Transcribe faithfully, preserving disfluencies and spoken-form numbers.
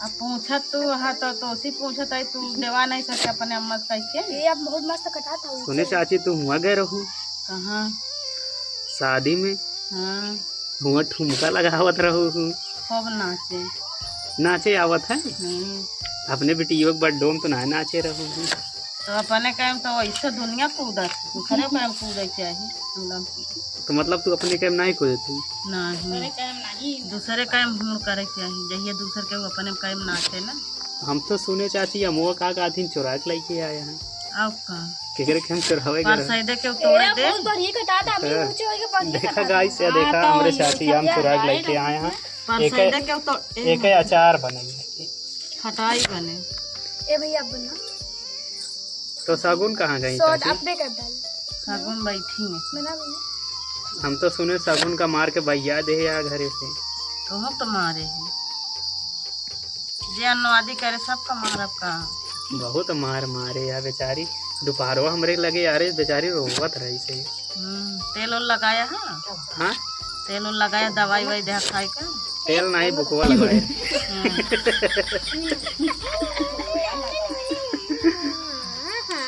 अब पूछत तू हा तो तोसी पूछत है, तू देवा नहीं सके अपने अम्मा से कह के। ये अब बहुत मस्त कटात है। सुने चाची, तू हुआ गए रहू? कहाँ? शादी में। हाँ। हुआ ठुमका लगावत रहू। खूब नाचे। नाचे आवत है? हम्म। अपने बिटियों के बर्थडे में तो ना नाचे रहू। तो अपने कायम तो ऐसे दुनिया कूदत, दूसरे कायम कूदे चाही। तो मतलब तू अपने कायम नहीं कूदे तू? नहीं। दूसरे कायम हम करे चाही, जहिया दूसर के अपने कायम नाचे ना। हम तो सुने चाची, अमुआ का का दिन चुरा के लेके आया है। अब का? केकरे के हम चुरावे गए रहे? परसैदे के तोड़े दे। बहुत बढ़िया कटा था, अभी हाँ। ऊंचे होके बढ़िया देखा कटा था। गाइस, ये हाँ, देखा, तो हमरे ये चाची सब आम चुरा के लेके आए हैं। परसैदे एके, के तो एके अचार बने। खटाई बने। ए भैया, आप बना। तो सगुन कहाँ गई सॉस चाची? अपने कर डाल। सगुन बैठी है। बना भैया। हम तो सुने सगुन का मार के भैया दे या घरे से। तो हम तो मारे हैं। जे अनुवादी करे सबका मारब का? बहुत मार मारे या बेचारी। दोपहरवा हमरे लगे यारे बेचारी रोवत रही से। हम्म, तेल ओल लगाया है? हाँ? तेल ओल लगाया, दवाई वाई दे खाए का? तेल नहीं, बुकवा लगाए। हम्म।